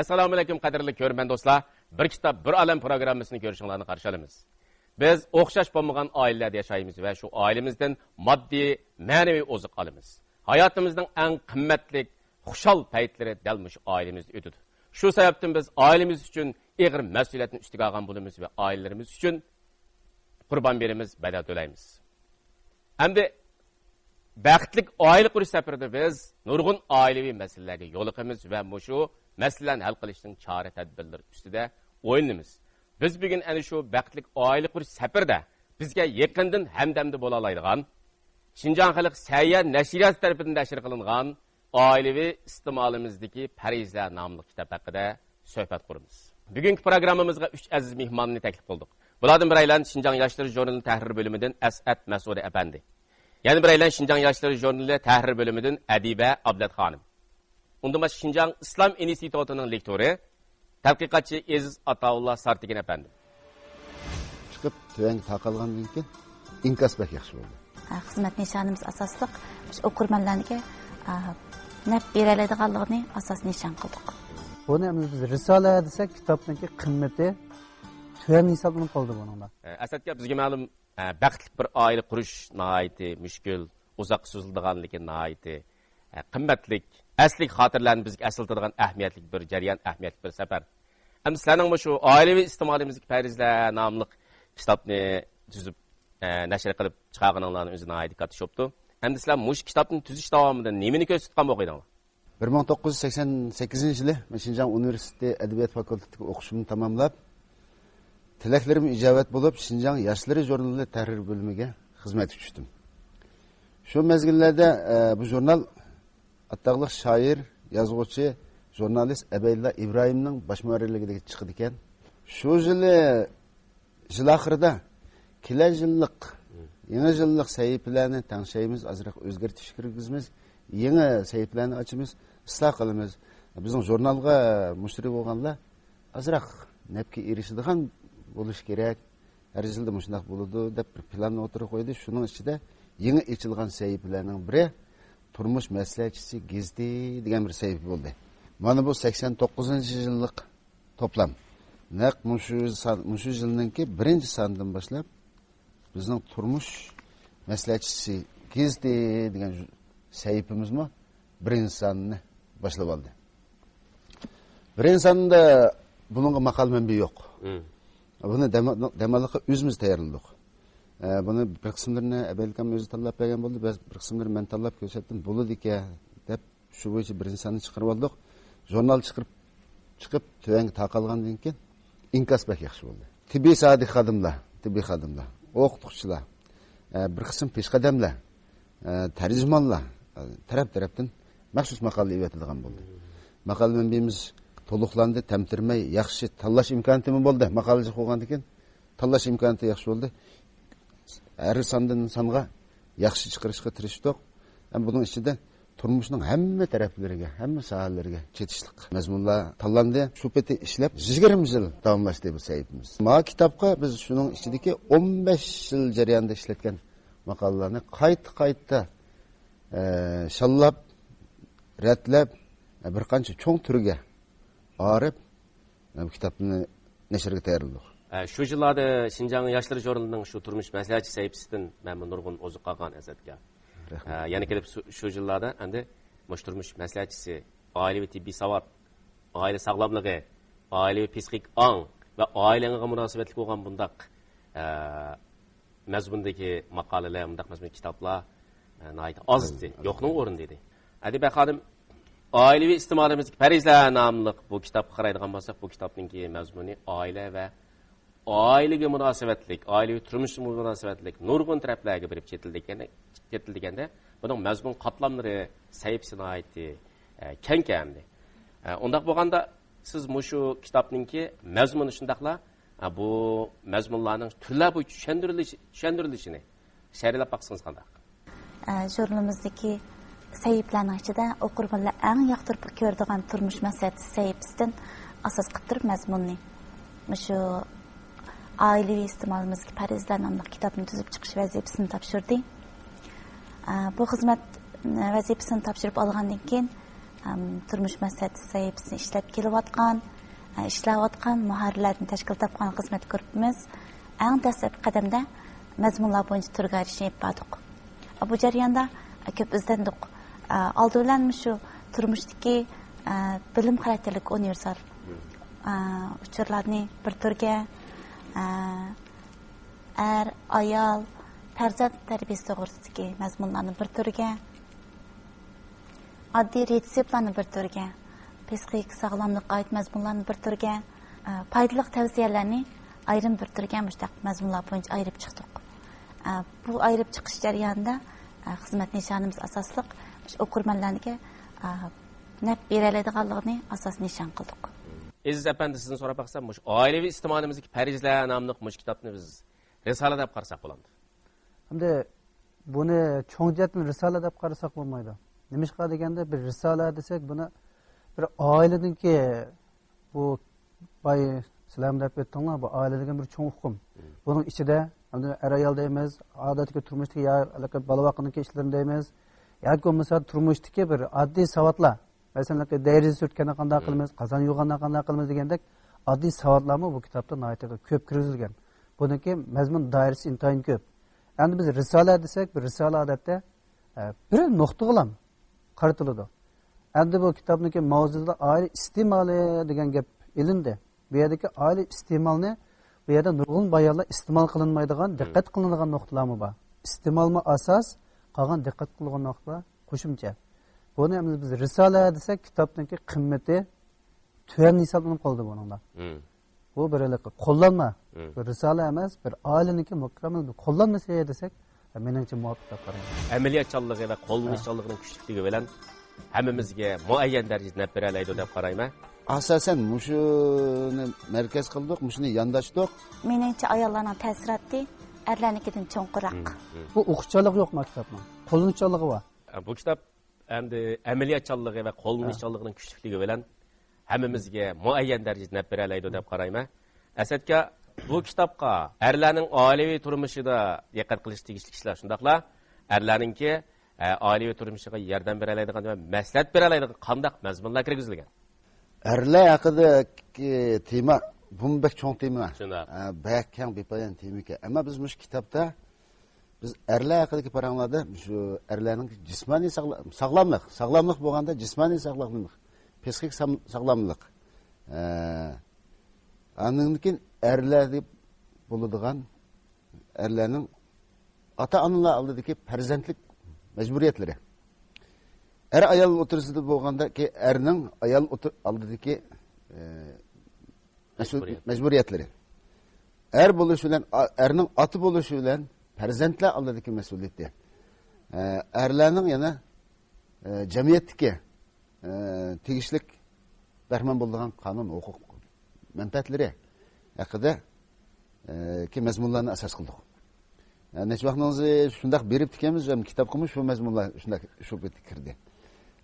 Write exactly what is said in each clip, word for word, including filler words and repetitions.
ئەسسالامۇئەلەيكۇم، قەدىرلىك كۆرۈرمەن دوستلار. بىر كىتاب، بىر ئالەم پروگراممىسىنى كۆرۈشۈڭلارنى قارشى ئالىمىز. بىز ئوخشاش بولمىغان ئائىلىلەردە ياشايمىز ۋە شۇ ئائىلىمىزدىن ماددىي، مەنىۋى ئوزۇق ئالىمىز. ھاياتىمىزنىڭ ئەڭ قىممەتلىك، خۇشال پەيتلىرى دەل مۇشۇ ئائىلىمىزدە ئۆتىدۇ. شۇ سەۋەبتىن بىز ئائىلىمىز ئۈچۈن ئېغىر مەسئۇلىيەتنى ئۈستىگە ئالغان بولىمىز ۋە ئائىلىلىرىمىز ئۈچۈن قۇربان بېرىمىز، بەدەل تۆلەيمىز. ئەمدى بەختلىك ئائىلە قۇرۇش سەپىرىدە بىز نۇرغۇن ئائىلىۋى مەسىلىلەرگە يولۇقىمىز ۋە مۇشۇ مەسىلىلەرنى ھەل قىلىشنىڭ چارە تەدبىرلىرى ئۈستىدە ئويلىنىمىز. بىز بۈگۈن ئەنە شۇ بەختلىك ئائىلە قۇرۇش سەپىرىدە بىزگە يېقىندىن ھەمدەمدە بولالايدىغان، شىنجاڭ خەلق سەھىيە نەشرىياتى تەرىپىدىن نەشر قىلىنغان ئائىلىۋى ئىستېمالىمىزدىكى پەرىزلەر ناملىق كىتاب ھەققىدە سۆھبەت قۇرىمىز. بۈگۈنكى پروگراممىمىزغا ئۈچ ئەزىز مېھماننى تەكلىپ قىلدۇق. بۇلاردىن بىرەيلەن شىنجاڭ ياشلىرى ژۇرنىلى تەھرىر بۆلۈمىدىن ئەسئەت مەسۇدى ئەپەندى. يەنە بىرەيلەن شىنجاڭ ياشلىرى ژۇرنىلى تەھرىر بۆلۈمىدىن ئەدىبە ئابلەت خانىم. ئۇندىن باشقا شىنجاڭ ئىسلام ئىنستىتۇتىنىڭ لېكتورى، تەتقىقاتچى ئېزىز ئاتاۋۇللا سارتېكىن ئەپەندى. چىقىپ تۆۋەنگە تارقالغاندىن كېيىن ئىنكاس بەك ياخشى بولدى. خىزمەت نىشانىمىز ئاساسلىق مۇشۇ ئوقۇرمەنلەرگە، ئا، نەپ بېرەلەيدىغانلىقىنى ئاساس نىشان قىلدۇق. بۇنى ئەمدى بىز رىسالە دېسەك، كىتابنىڭكى قىممىتى تۆۋەن ھېسابلىنىپ قالىدۇ بۇنىڭدا. ئەسەتكە بىزگە مەلۇم، بەختلىك بىر ئائىلە قۇرۇش ناھايىتى مۈشكۈل، ئۇزاققا سوزۇلىدىغان، لېكىن ناھايىتى قىممەتلىك، ئەسلىك خاتىرىلەرنى بىزگە ئەسلىتىدىغان ئەھمىيەتلىك بىر جەريان، ئەھمىيەتلىك بىر سەپەر. ئەمدى سىلەرنىڭ مۇشۇ ئائىلىۋى ئىستېمالىمىزدىكى پەرىزلەر ناملىق كىتابنى تۈزۈپ، ئە، نەشر قىلىپ چىقارغىنىڭلارنىڭ ئۆزى ناھايىتى كاتتا شوپتۇ. ئەمدى سىلەر مۇشۇ كىتابنى تۈزۈش داۋامىدا نېمىنى كۆزدە تۇتقان بولغىيدىڭلار؟ بىر مىڭ توققۇز يۈز سەكسەن سەككىزىنچى يىلى مەن شىنجاڭ ئۇنىۋېرسىتېتى ئەدەبىيات فاكۇلتېتىغا ئوقۇشۇمنى تاماملاپ، تىلەكلىرىم ئىجابەت بولۇپ، شىنجاڭ ياشلىرى ژۇرنىلى تەھرىر بۆلۈمىگە خىزمەتكە چۈشتۈم. شۇ مەزگىللەردە، ئە، بۇ ژۇرنال ئاتاقلىق شائىر، يازغۇچى، ژۇرنالىست ئەبەيدۇللا ئىبراھىمنىڭ باش مۇھەررىرلىكىدە چىقىدىكەن. شۇ يىلى يىل ئاخىرىدا كېلەر يىللىق، يېڭى يىللىق سەھىپىلەرنى تەڭشەيمىز، ئازراق ئۆزگەرتىش كىرگۈزىمىز، يېڭى سەھىپىلەرنى ئاچىمىز، ئىسلاھ قىلىمىز. بىزنىڭ ژۇرنالغا مۇشتەرى بولغانلار ئازراق نەپكە ئېرىشىدىغان بولۇشى كېرەك. ھەر يىلدا مۇشۇنداق بولىدۇ دەپ بىر پىلاننى ئوتتۇرىغا قويدى. شۇنىڭ ئىچىدە يېڭى ئېچىلغان سەھىپىلەرنىڭ بىرى تۇرمۇش مەسلىھەتچىسى گېزىتى دېگەن بىر سەھىپە بولدى. مانا بۇ سەكسەن توققۇزىنچى يىللىق توپلام. نەق مۇشۇ سان، مۇشۇ يىلنىڭكى بىرىنچى سانىدىن باشلاپ بىزنىڭ تۇرمۇش مەسلىھەتچىسى گېزىتى دېگەن سەھىپىمىزمۇ بىرىنچى ساننى باشلاپ ئالدى. بىرىنچى ساندا بۇنىڭغا ماقالە مەنبە يوق. مم. بۇنى دەم-، دەماللىققا ئۆزىمىز تەييارلىدۇق. ئە، بۇنى بىر قىسىملىرىنى ئەبەيلىكام ئۆزى تاللاپ بەرگەن بولدى، بەز-، بىر قىسىملىرىنى مەن تاللاپ كۆرسەتتىم، بولىدىكەن دەپ شۇ بويىچە بىرىنچى ساننى چىقىرىپ ئالدۇق. ژۇرنال چىقىرىپ، چىقىپ تۆۋەنگە تارقالغاندىن كېيىن ئىنكاس بەك ياخشى بولدى. تېببىي ساھەدىكى خادىملار، تېببىي خادىملار، ئوقۇتقۇچىلار، ئە، بىر قىسىم پېشقەدەملەر، ئە، تەرجىمانلار، ئە، تەرەپ-تەرەپتىن مەخسۇس ماقالە ئېلىۋېتىدىغان بولدى. ماقالە مەنبىمىز تولۇقلاندى، تەمتىرىمەي، ياخشى تاللاش ئىمكانىيىتىمۇ بولدى. ماقالىچى قويغاندىن كېيىن تاللاش ئىمكانىيىتى ياخشى بولدى. ھەر ساندىن سانغا ياخشى چىقىرىشقا تىرىشتۇق. ھەم بۇنىڭ ئىچىدە تۇرمۇشنىڭ ھەممە تەرەپلىرىگە، ھەممە ساھەلىرىگە چېتىشلىق مەزمۇنلار تاللاندى. شۇ پېتى ئىشلەپ يىگىرمە يىل داۋاملاشتى بۇ سەھىپىمىز. ما كىتابقا بىز شۇنىڭ ئىچىدىكى ئون بەش يىل جەريانىدا ئىشلەتكەن ماقالىلەرنى قايتا-قايتا، ئە، شاللاپ، رەتلەپ، بىر قانچە چوڭ تۈرگە ئايرىپ، بۇ كىتابنى نەشرگە تەييارلىدۇق. ئە، شۇ يىللاردا شىنجاڭ ياشلىرى ژۇرنىلىنىڭ شۇ تۇرمۇش مەسلىھەتچى سەھىپىسىدىن مەنمۇ نۇرغۇن ئوزۇق ئالغان ئەسەتكە. رەھمەت. ئە، يەنە كېلىپ شۇ، شۇ يىللاردا ئەمدى مۇشۇ تۇرمۇش مەسلىھەتچىسى، ئائىلىۋى تېببىي ساۋات، ئائىلە ساغلاملىقى، ئائىلىۋى پسىخىك ئاڭ ۋە ئائىلە ئېڭىغا مۇناسىۋەتلىك بولغان بۇنداق، ئە، مەزمۇندىكى ماقالىلەر، مۇنداق مەزمۇندىكى كىتابلار، ئە، ناھايىتى ئاز ئىدى. ئاز. يوقنىڭ ئورنىدا ئىدى. ئەدىبە خانىم، ئائىلىۋى ئىستېمالىمىزدىكى پەرىزلەر ناملىق بۇ كىتابقا قارايدىغان بولساق، بۇ كىتابنىڭكى مەزمۇنى ئائىلە ۋە ئائىلىگە مۇناسىۋەتلىك، ئائىلىۋى تۇرمۇشقا مۇناسىۋەتلىك نۇرغۇن تەرەپلەرگە بېرىپ چېتىلدىكەن-، چېتىلدىكەندە، بۇنىڭ مەزمۇن قاتلاملىرى، سەھىپىسى ناھايىتى، ئە، كەڭكەن ئەمدى. ئە، ئۇنداق بولغاندا، سىز مۇشۇ كىتابنىڭكى مەزمۇنى شۇنداقلا ئە، بۇ مەزمۇنلارنىڭ تۈرلەر بويىچە چۈشەندۈرۈلۈشى، چۈشەندۈرۈلۈشىنى شەرھلەپ باقسىڭىز قانداق؟ ئە، ژۇرنىلىمىزدىكى سەھىپىلەرنىڭ ئىچىدە ئوقۇرمەنلەر ئەڭ ياقتۇرۇپ كۆرىدىغان تۇرمۇش مەسلىھەتى سەھىپىسىدىن ئاساس قىلىپ تۇرۇپ مەزمۇننى مۇشۇ ئائىلىۋى ئىستېمالىمىزدىكى پەرىزلەر ناملىق كىتابنى تۈزۈپ چىقىش ۋەزىپىسىنى تاپشۇردى. ئە، بۇ خىزمەت ۋەزىپىسىنى تاپشۇرۇپ ئالغاندىن كېيىن، ئەم، تۇرمۇش مەسلىھەتچىسى سەھىپىسىنى ئىشلەپ كېلىۋاتقان، ئە، ئىشلەۋاتقان مۇھەررىرلەردىن تەشكىل تاپقان خىزمەت گۇرۇپپىمىز ئەڭ دەسلەپكى قەدەمدە مەزمۇنلار بويىچە تۈرگە ئايرىشنى ئېلىپ باردۇق. ئە، بۇ جەرياندا، ئە، كۆپ ئىزدەندۇق. ئە، ئالدى بىلەن مۇشۇ تۇرمۇشتىكى، ئە، بىلىم خاراكتېرلىك ئۇنىۋېرسال، ئە، ئۇچۇرلارنى بىر تۈرگە، ئە، ئەر، ئايال، پەرزەنت تەربىيەسى توغرىسىدىكى مەزمۇنلارنى بىر تۈرگە، ئاددىي رېتسېپلارنى بىر تۈرگە، پسىخىكا ساغلاملىققا ئائىت مەزمۇنلارنى بىر تۈرگە، ئە، پايدىلىق تەۋسىيەلەرنى ئايرىم بىر تۈرگە مۇشۇنداق مەزمۇنلار بويىچە ئايرىپ چىقتۇق. ئە، بۇ ئايرىپ چىقىش جەريانىدا، ئە، خىزمەت نىشانىمىز ئاساسلىق مۇشۇ ئوقۇرمەنلەرگە، ئە، نەپ بېرەلەيدىغانلىقىنى ئاساس نىشان قىلدۇق. ئەزىز ئەپەندى، سىزدىن سوراپ باقسام، مۇشۇ ئائىلىۋى ئىجتىمائىيىمىزدىكى پەرىزلەر ناملىق مۇشۇ كىتابنى بىز رىسالە دەپ قارىساق بولامدۇ؟ ئەمدى بۇنى چوڭ جەھەتتىن رىسالە دەپ قارىساق بولمايدۇ. نېمىشقا دېگەندە، بىر رىسالە دېسەك، بۇنى بىر ئائىلىنىڭكى، بۇ باي سىلەرمۇ دەپ ئۆتتۈڭلار، بۇ ئائىلە دېگەن بىر چوڭ ئۇقۇم. بۇنىڭ ئىچىدە ئەمدى ئەر-ئايال دەيمىز، ئادەتتىكى تۇرمۇشتىكى يا بالا باققىنىڭكى ئىشلىرىنى دەيمىز، ياكى بولمىسا تۇرمۇشتىكى بىر ئاددىي ساۋاتلار، مەسىلەن، دەرىجە سۈرتكەندە قانداق قىلىمىز، قازان يۇغاندا قانداق قىلىمىز دېگەندەك ئاددىي ساۋاتلارمۇ بۇ كىتابتا ناھايىتى كۆپ كىرگۈزۈلگەن. بۇنىڭكى مەزمۇن دائىرىسى ئىنتايىن كۆپ. ئەمدى بىز رىسالە دېسەك، بىر رىسالە ئادەتتە، ئە، بىر نۇقتىغىلا قارىتىلىدۇ. ئەمدى بۇ كىتابنىڭكى ماۋزۇسىدا ئائىلە ئىستېمالى دېگەن گەپ ئېلىندى. بۇ يەردىكى ئائىلە ئىستېمالنى، بۇ يەردە نۇرغۇن بايانلار ئىستېمال قىلىنمايدىغان، دىققەت قىلىنىدىغان نۇقتىلارمۇ بار. ئىستېمالمۇ ئاساس، قالغان دىققەت قىلىدىغان نۇقتىلار قوشۇمچە. بۇنى ئەمدى بىز رىسالە دېسەك، كىتابنىڭكى قىممىتى تۆۋەن ھېسابلىنىپ قالىدۇ بۇنىڭدا. بۇ بىر ھېلىقى قوللانما. بىر رىسالە ئەمەس، بىر ئائىلىنىڭكى مۇكەممەل بىر قوللانمىسى دېسەك، مېنىڭچە مۇۋاپىق دەپ قارايمەن. ئەمەلىيەتچانلىقى ۋە قوللىنىشچانلىقىنىڭ كۈچلۈكلۈكى بىلەن ھەممىمىزگە مۇئەييەن دەرىجىدە نەپ بېرەلەيدۇ دەپ قارايمەن. ئاساسەن مۇشۇنى مەركەز قىلدۇق، مۇشۇنى يانداشتۇق. مېنىڭچە ئاياللارنىڭ تەسىراتى ئەرلەرنىڭكىدىن چوڭقۇرراق. بۇ ئوقۇشچانلىقى يوق ما كىتابنىڭ، قوللىنىشچانلىقى بار. بۇ كىتاب ئەمدى ئەمەلىيەتچانلىقى ۋە قوللىنىشچانلىقىنىڭ كۈچلۈكلۈكى بىلەن ھەممىمىزگە مۇئەييەن دەرىجىدە نەپ بېرەلەيدۇ دەپ قارايمەن. ئەسەتكە، بۇ كىتابقا ئەرلەرنىڭ ئائىلىۋى تۇرمۇشىدا دىققەت قىلىش تېگىشلىك ئىشلار، شۇنداقلا ئەرلەرنىڭكى، ئە، ئائىلىۋى تۇرمۇشىغا ياردەم بېرەلەيدىغان ۋە مەسلىھەت بېرەلەيدىغان قانداق مەزمۇنلار كىرگۈزۈلگەن؟ ئەرلەر ھەققىدىكى تېما، بۇمۇ بەك چوڭ تېما. شۇنداق. ئە، بەك كەڭ بىپايان تېمىكەن. ئەمما بىز مۇشۇ كىتابتا بىز ئەرلەر ھەققىدىكى پاراڭلاردا شۇ ئەرلەرنىڭ جىسمانىي ساغلا-، ساغلاملىق، ساغلاملىق بولغاندا جىسمانىي ساغلاملىق، پسىخىك سام-، ساغلاملىق. ئە، ئاندىن كېيىن ئەرلەر دەپ بولىدىغان ئەرلەرنىڭ ئاتا-ئانىلار ئالدىدىكى پەرزەنتلىك مەجبۇرىيەتلىرى. ئەر-ئايال ئوتتۇرىسىدا بولغاندىكى ئەرنىڭ ئايال ئوتتۇر-، ئالدىدىكى، ئە، مەسئۇل-، مەجبۇرىيەت. مەجبۇرىيەتلىرى. ئەر بولۇش بىلەن، ئا-، ئەرنىڭ ئاتا بولۇشى بىلەن پەرزەنتلەر ئالدىدىكى مەسئۇلىيىتى. ئە، ئەرلەرنىڭ يەنە، ئە، جەمئىيەتتىكى، ئە، تېگىشلىك بەھرىمەن بولىدىغان قانۇن، ھوقۇق، مەنپەئەتلىرى ھەققىدە، ئە، كى مەزمۇنلارنى ئاساس قىلدۇق. ئە، نەچچە ۋاقتىڭىزنى شۇنداق بېرىپتىكەنمىز، ھەم كىتابقىمۇ شۇ مەزمۇنلار شۇنداق شۇ بېتى كىردى.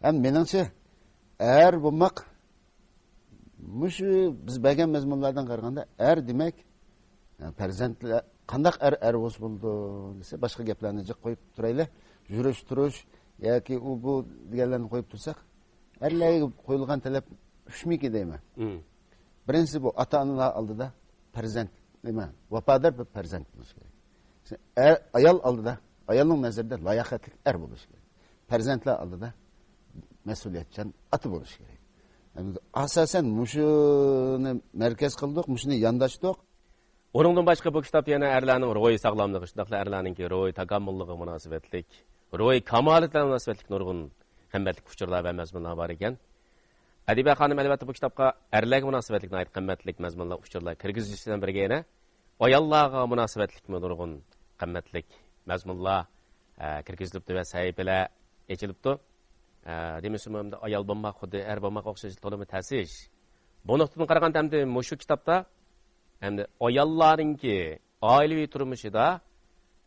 ھەم مېنىڭچە، ئەر بولماق مۇشۇ بىز بەرگەن مەزمۇنلاردىن قارىغاندا، ئەر دېمەك، پەرزەنتلەر، قانداق ئەر ئەر بولسا بولىدۇ دېسە، باشقا گەپلەرنى جىق قويۇپ تۇرايلى. يۈرۈش، تۇرۇش ياكى ئۇ، بۇ دېگەنلەرنى قويۇپ تۇرساق، ئەرلەرگە قويۇلغان تەلەپ ئۈچمىكى دەيمەن. بىرىنچىسى، بۇ ئاتا-ئانىلار ئالدىدا پەرزەنت، نېمە، ۋاپادار بىر پەرزەنت بولۇش كېرەك. ئەر، ئايال ئالدىدا، ئايالنىڭ نەزىرىدە لاياقەتلىك ئەر بولۇش كېرەك. پەرزەنتلەر ئالدىدا مەسئۇلىيەتچان ئاتا بولۇش كېرەك. ئەمدى ئاساسەن مۇشۇنى مەركەز قىلدۇق، مۇشۇنى يانداشتۇق. ئۇنىڭدىن باشقا، بۇ كىتابتا يەنە ئەرلەرنىڭ روھىي ساغلاملىقى، شۇنداقلا ئەرلەرنىڭكى روھىي تاكامۇللۇقىغا مۇناسىۋەتلىك، روھىي كامالىتىگە مۇناسىۋەتلىك نۇرغۇن قىممەتلىك ئۇچۇرلار ۋە مەزمۇنلار بار ئىكەن. ئەدىبە خانىم، ئەلۋەتتە، بۇ كىتابقا ئەرلەرگە مۇناسىۋەتلىك ناھايىتى قىممەتلىك مەزمۇنلار، ئۇچۇرلار كىرگۈزۈش بىلەن بىرگە يەنە ئاياللارغا مۇناسىۋەتلىكمۇ نۇرغۇن قىممەتلىك مەزمۇنلار، ئە، كىرگۈزۈلۈپتۇ ۋە سەھىپىلەر ئېچىلىپتۇ. ئە، دېمىسىمۇ، ئەمدى ئايال بولماق خۇددى ئەر بولماققا ئوخشاش تولىمۇ تەس ئىش. بۇ نۇقتىدىن قارىغاندا، ئەمدى مۇشۇ كىتابتا ئەمدى ئاياللارنىڭكى ئائىلىۋى تۇرمۇشىدا،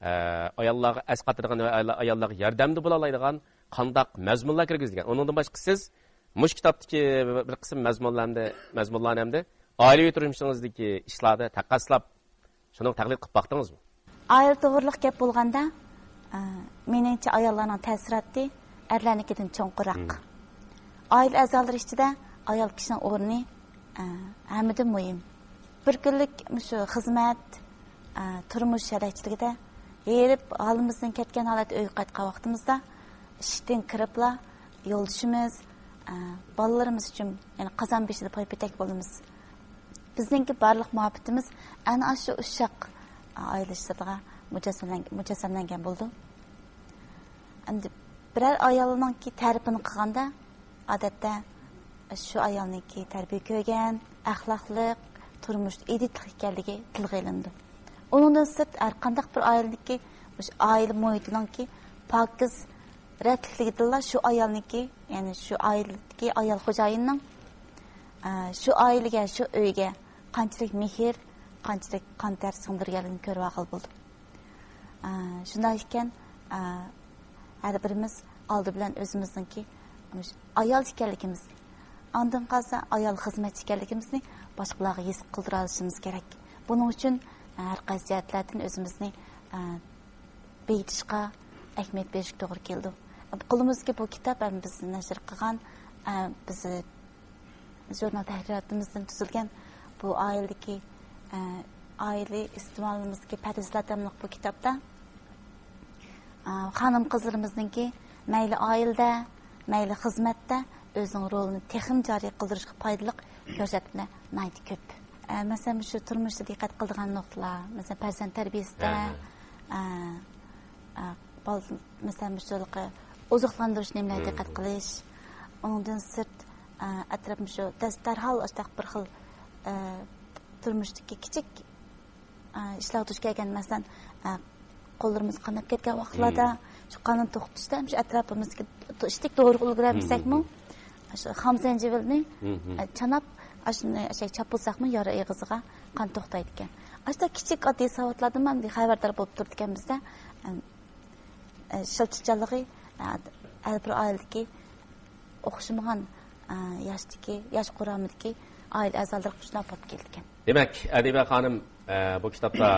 ئە، ئاياللارغا ئەسقاتىدىغان ۋە ئايال-، ئاياللارغا ياردەمدە بولالايدىغان قانداق مەزمۇنلار كىرگۈزۈلگەن؟ ئۇنىڭدىن باشقا، سىز مۇشۇ كىتابتىكى بىر قىسىم مەزمۇنلارنى، مەزمۇنلارنى ھەمدە ئائىلىۋى تۇرمۇشىڭىزدىكى ئىشلاردا تەقەسسۇلەپ شۇنىڭغا تەقلىد قىلىپ باقتىڭىزمۇ؟ ئائىلە توغرۇلۇق گەپ بولغاندا، ئە، مېنىڭچە ئاياللارنىڭ تەسىراتى ئەرلەرنىڭكىدىن چوڭقۇرراق. ئائىلە ئەزالىرى ئىچىدە ئايال كىشىنىڭ ئورنى، ئە، ھەممىدىن مۇھىم. بىر كۈنلۈك مۇشۇ خىزمەت، ئە، تۇرمۇش شەرەچلىكىدە ھېرىپ، ھالىمىزدىن كەتكەن ھالەتتە ئۆيگە قايتقان ۋاقتىمىزدا، ئىشتىن كىرىپلا يولدىشىمىز، ئە، بالىلىرىمىز ئۈچۈن، يەنى قازان بېشىدا پايپېتەك بولىمىز. بىزنىڭكى بارلىق مۇھەببىتىمىز ئەنە ئاشۇ ئۇششاق ئائىلە ئىشلىرىغا مۇجەسسەملەن-، مۇجەسسەملەنگەن بولىدۇ. ئەمدى بىرەر ئايالنىڭكى تەرىپىنى قىلغاندا، ئادەتتە شۇ ئايالنىڭكى تەربىيە كۆرگەن، ئەخلاقلىق، تۇرمۇشتا ئىدىتلىق ئىكەنلىكى تىلغا ئېلىنىدۇ. ئۇنىڭدىن سىرت، ھەر قانداق بىر ئائىلىدىكى مۇشۇ ئائىلە مۇھىتىنىڭكى پاكىز، رەتلىكلىكىدىنلا شۇ ئايالنىڭكى، يەنى شۇ ئائىلىدىكى ئايال خوجايىننىڭ، ئە، شۇ ئائىلىگە، شۇ ئۆيگە قانچىلىك مېھىر، قانچىلىك قان تەر سىڭدۈرگەنلىكىنى كۆرۈۋالغىلى بولىدۇ. ئە، شۇنداق ئىكەن، ئە، ھەر بىرىمىز ئالدى بىلەن ئۆزىمىزنىڭكى مۇشۇ ئايال ئىكەنلىكىمىزنى، ئاندىن قالسا ئايال خىزمەتچى ئىكەنلىكىمىزنى باشقىلارغا ھېس قىلدۇرالىشىمىز كېرەك. بۇنىڭ ئۈچۈن، ئە، ھەر قايسى جەھەتلەردىن ئۆزىمىزنى، ئە، بېيىتىشقا ئەھمىيەت بېرىشكە توغرا كېلىدۇ. قولىمىزدىكى بۇ كىتاب ھەم بىز نەشر قىلغان، ئە، بىز ژۇرنال تەھرىراتىمىزدىن تۈزۈلگەن بۇ ئائىلىدىكى، ئە، ئائىلە ئىستىمالىمىزدىكى پەرىزلەر ناملىق بۇ كىتابتا، ئە، خانىم-قىزلىرىمىزنىڭكى مەيلى ئائىلىدە، مەيلى خىزمەتتە ئۆزىنىڭ رولىنى تېخىمۇ جارى قىلدۇرۇشقا پايدىلىق كۆرسەتمىلەر ناھايىتى كۆپ. ئە، مەسىلەن، مۇشۇ تۇرمۇشتا دىققەت قىلىدىغان نۇقتىلار، مەسىلەن، پەرزەنت تەربىيىسىدە، ئەھە. ئە، ئە، بال-، مەسىلەن، مۇشۇ ھېلىقى ئوزۇقلاندۇرۇش نېمىلەرگە دىققەت قىلىش. ئۇنىڭدىن سىرت، ئە، ئەتراپ مۇشۇ دەس-، دەرھال ئاشۇنداق بىر خىل، ئە، تۇرمۇشتىكى كىچىك، ئە، ئىشلارغا دۇچ كەلگەن، مەسىلەن، ئە، قوللىرىمىز قاناپ كەتكەن ۋاقىتلاردا شۇ قاننى توختىتىشتا شۇ ئەتراپىمىزدىكى ئىشتىك دورىغا ئۈلگۈرەلمىسەكمۇ، شۇ خام زەنجىۋىلنى، ئە، چاناپ، ئاشۇنى شەي چاپلىساقمۇ يارا ئېغىزىغا قان توختايدىكەن. ئاشۇنداق كىچىك ئاددىي ساۋاتلاردىنمۇ ئەمدى خەۋەردار بولۇپ تۇرىدىكەنمىز-دە. ئەم، ئە، ئىشلىتىشچانلىقى، ئە، ھەر بىر ئائىلىدىكى ئوخشىمىغان، ئە، ياشتىكى، ياش قۇرامىدىكى ئائىلە ئەزالىرىغا شۇنداق بولۇپ كېلىدىكەن. دېمەك، ئەدىبە خانىم، ئە، بۇ كىتابتا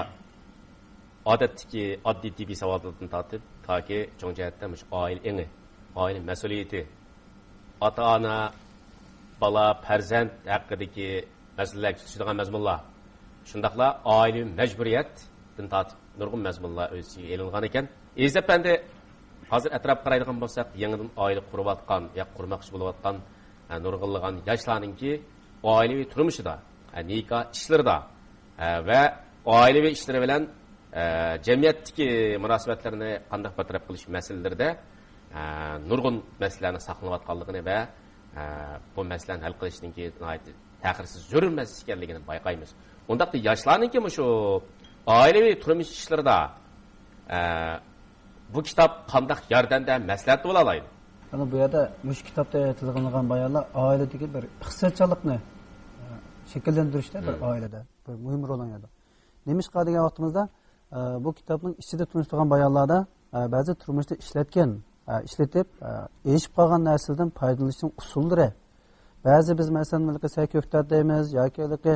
ئادەتتىكى ئاددىي تېببىي ساۋاتلاردىن تارتىپ، تاكى چوڭ جەھەتتە مۇشۇ ئائىلە ئېڭى، ئائىلە مەسئۇلىيىتى، ئاتا-ئانا، بالا، پەرزەنت ھەققىدىكى مەسىلىلەرگە تۇتىشىدىغان مەزمۇنلار، شۇنداقلا ئائىلىۋى مەجبۇرىيەتتىن تارتىپ نۇرغۇن مەزمۇنلار ئۆز ئىچىگە ئېلىنغان ئىكەن. ئېزىز ئەپەندى، ھازىر ئەتراپقا قارايدىغان بولساق، يېڭىدىن ئائىلە قۇرۇۋاتقان ياكى قۇرماقچى بولۇۋاتقان، ئە، نۇرغۇنلىغان ياشلارنىڭكى ئائىلىۋى تۇرمۇشىدا، ئە، نىكاھ ئىشلىرىدا، ئە، ۋە ئائىلىۋى ئىشلىرى بىلەن، ئە، جەمئىيەتتىكى مۇناسىۋەتلىرىنى قانداق بىر تەرەپ قىلىش مەسىلىلىرىدە، ئە، نۇرغۇن مەسىلىلەرنىڭ ساقلىنىۋاتقانلىقىنى ۋە، ئە، بۇ مەسىلىنى ھەل قىلىشنىڭكى ناھايىتى تەخىرسىز زۆرۈر مەسىلە ئىكەنلىكىنى بايقايمىز. ئۇنداقتا ياشلارنىڭكى مۇشۇ ئائىلىۋى تۇرمۇش ئىشلىرىدا، ئە، بۇ كىتاب قانداق ياردەمدە، مەسلىھەتتە بولالايدۇ؟ مانا بۇ يەردە مۇشۇ كىتابتا تىلغا ئېلىنغان بايانلار ئائىلىدىكى بىر ئىقتىسادچانلىقنى، ئە، شەكىللەندۈرۈشتە بىر ئائىلىدە بىر مۇھىم رول ئوينايدۇ. نېمىشقا دېگەن ۋاقتىمىزدا، ئە، بۇ كىتابنىڭ ئىچىدە تونۇشتۇرغان بايانلاردا، ئە، بەزى تۇرمۇشتا ئىشلەتكەن، ئە، ئىشلىتىپ، ئە، ئېشىپ قالغان نەرسىلەردىن پايدىلىنىشنىڭ ئۇسۇللىرى، بەزى بىز، مەسىلەن، ھېلىقى سەي كۆكتات دەيمىز ياكى ھېلىقى،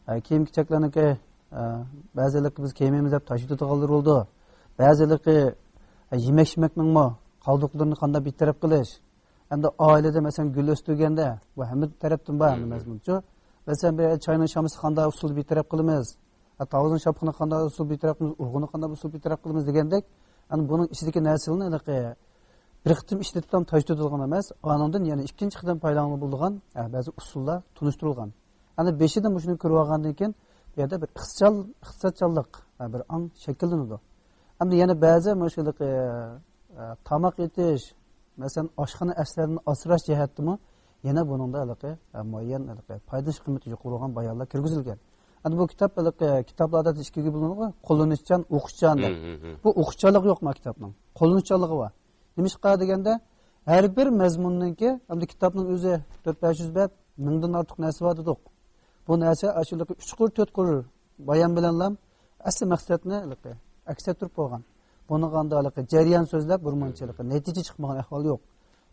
ئە، كىيىم-كېچەكلەرنىڭكى، ئە، بەزى ھېلىقى بىز كىيمەيمىز دەپ تاشلىۋېتىدىغانلىرى بولىدۇ. بەزى ھېلىقى، ئە، يېمەك-ئىچمەكنىڭمۇ قالدۇقلىرىنى قانداق بىتەرەپ قىلىش. ئەمدى ئائىلىدە، مەسىلەن، گۈل ئۆستۈرگەندە، بۇ ھەممە تەرەپتىن بار، ھەممە مەزمۇنچۇ. مەسىلەن، بىر چاينىڭ شامىسى قانداق ئۇسۇلدا بىتەرەپ قىلىمىز؟ ھە، تاۋۇزنىڭ شاپىقىنى قانداق ئۇسۇل بىتەرەپ قىلىمىز؟ ئۇرۇقىنى قانداق ئۇسۇل بىتەرەپ قىلىمىز دېگەندەك، ئەمدى بۇنىڭ ئىچىدىكى نەرسىلەرنى ھېلىقى بىر قېتىم ئىشلىتىپلا تاشلىتىدىغان ئەمەس، ئانىڭدىن يەنە ئىككىنچى قېتىم پايدىلانغىلى بولىدىغان، ھە، بەزى ئۇسۇللار تونۇشتۇرۇلغان. ئەمدى بېشىدا مۇشۇنى كۆرۈۋالغاندىن كېيىن، بۇ يەردە بىر ئىقتىساد-، ئىقتىسادچانلىق، ھە، بىر ئاڭ شەكىللىنىدۇ. ئەمدى يەنە بەزى مۇشۇ ھېلىقى، ئە، تاماق ئېتىش، مەسىلەن، ئاشخانا ئەسلىرىنى ئاسراش جەھەتتىمۇ يەنە بۇنىڭدا ھېلىقى، ئە، مۇئەييەن ھېلىقى پايدىلىنىش قىممىتى يۇقىرى بولغان بايانلار كىرگۈزۈلگەن. ئەمدى بۇ كىتاب ھېلىقى كىتابلار ئادەتتە ئىككىگە بۆلۈنىدۇ، قوللىنىشچان، ئوقۇشچان دەپ. بۇ ئوقۇشچانلىقى يوق ما كىتابنىڭ. قوللىنىشچانلىقى بار. نېمىشقا دېگەندە، ھەر بىر مەزمۇننىڭكى، ئەمدى كىتابنىڭ ئۆزى تۆت بەش يۈز بەت، مىڭدىن ئارتۇق نەرسە بار دېدۇق. بۇ نەرسە ئاشۇ ھېلىقى ئۈچ قۇر، تۆت قۇر بايان بىلەنلا ئەسلى مەقسەتنى ھېلىقى ئەكس ئەتتۈرۈپ بولغان. بۇنىڭغا ئاندا ھېلىقى جەريان سۆزلەپ، بىر مۇنچە ھېلىقى نەتىجە چىقمىغان ئەھۋال يوق.